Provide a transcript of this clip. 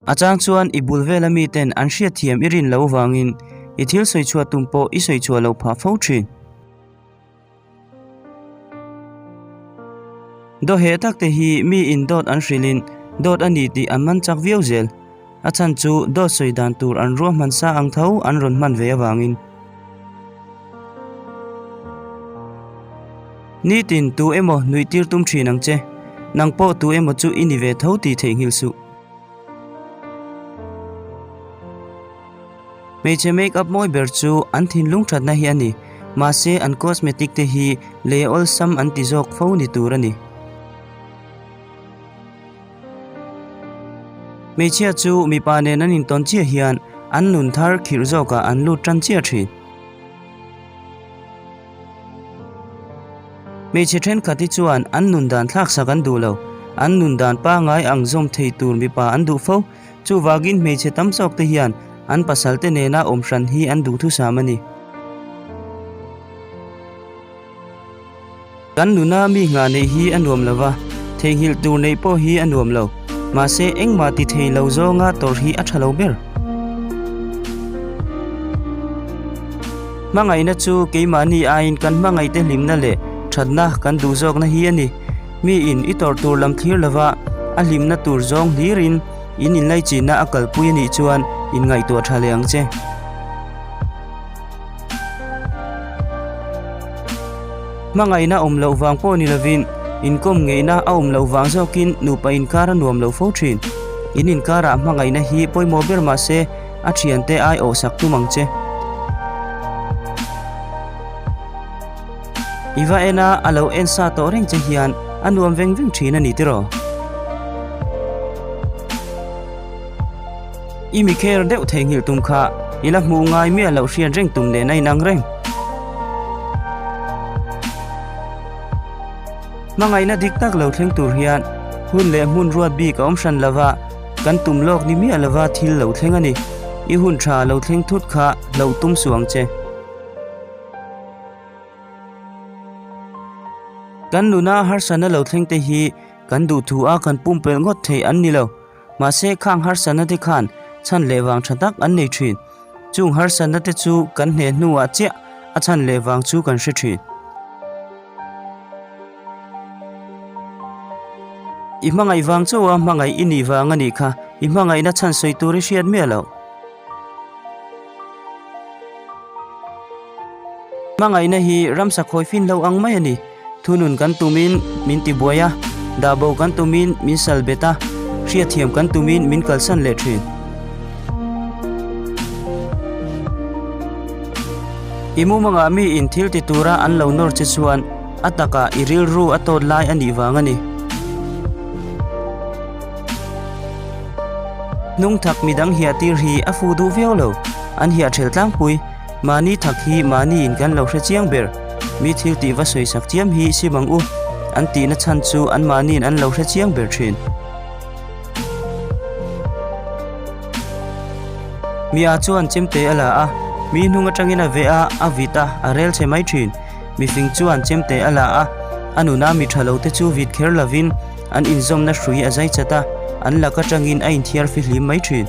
A chang chuan i bul vela miten an hriatthiam i rin loh vangin i thil sawi chhuah tum pawh i sawi chhuah loh phah fo thin. Dawheh tak te hi mi in dawt an hrilhin dawt a ni tih an man chak viau zel. A chhan chu dawt sawi dan tur an ruahman sa ang tho an rawn hman ve avangin. Nitin tu emaw nuih tir tum thin ang che. Nang pawh tu emaw chu i ni ve tho tih theihnghilh suh. Hmeichhe make up mawi ber chu an thinlung thatna hi a ni. Mahse an cosmetic te hi lei awlsam an ti zawk fo ni tur a ni. Hmeichhia chu mipa nen an intawn chiah hian an nun thar khirh zawkah an lut tan chiah thin. Hmeichhe thenkhat hi chuan an nun dan thlaksak an duh lo. An nun dan pangngai ang zawm thei tur mipa an duh fo. Chuvangin hmeichhe tam zawk te hian an pasal te nena awm hran hi an duhthusam a ni. Kan nuna mi nghah neih hi a nuam lo va, theihnghilh tur neih pawh hi a nuam lo. Mahse engmah ti thei lo zawnga tawrh hi a tha lo ber. Hmangaihna chu keimahni aiin kan hmangaihte hlimna leh thatna kan duh zawkna hi a ni. Miin i tawrh tur lam thlir lova a hlimna tur zawng hlirin in inlaichinna a kalpui a nih chuan inngaihtuah tha leh ang che. Hmangaihna awm loh vang pawh ni lovin inkawm ngeihna a awm loh vang zawkin nupa inkar a nuam lo fo thin. In inkarah hmangaihna hi pawimawh ber mah se a thiante ai awhsak tum ang che. I va en a, a lo en sa tawh reng che hian a nuam veng veng thin a ni tiraw? I mi kher deuh theihnghilh tum kha i la hmuh ngai miah loh hriat reng tum nen a inang reng. Hmangaihna dik tak lo thleng tur hian hun leh hmun ruat bik a awm hran lova, kan tum lawk ni miah lova thil lo thleng a ni. I hun tha lo thleng thut kha hlauh tum suh ang che. Kan nuna harsatna lo thleng te hi kan duhthu a kan pumpelh ngawt thei an ni lo. Mahse khang harsatna te khan chhan leh vang tha tak an nei thin. Chung harsatna te chu kan hneh hnuah chiah a chhan leh vang chu kan hre thin. I hmangaih vang chauha hmangaih i nih vang a nih kha i hmangaihna chhan sawi tur i hriat miah loh. Hmangaihna hi ramsa khawi fin lo ang mai a ni. Thunun kan tumin min tibuai a, dahbo kan tumin min sal bet a, hriatthiam kan tumin min kalsan leh thin. I mumangah mi in thil ti tura an lo nawr che chuan a takah i rilru a tawt lai a nih vang a ni. Hnung thak midang hiah tir hi a fu duh viau lo, an hiah ṭhel tlangpui. Mahni thak hi mahni in kan lo hre chiang ber. Mi thil tih va sawi sak chiam hi sim ang u, an tihna chhan chu an mahni in an lo hre chiang ber thin. Mia chuan chemte a la a, mi hnung atangin a veh a, a vit a, a rel chhe mai thin. Mifing chuan chemte a la a, a nuna mi tha lo te chu vit kher lovin an inzawmna hrui a zai chat a, an lak atangin a inthiar fihlim mai thin.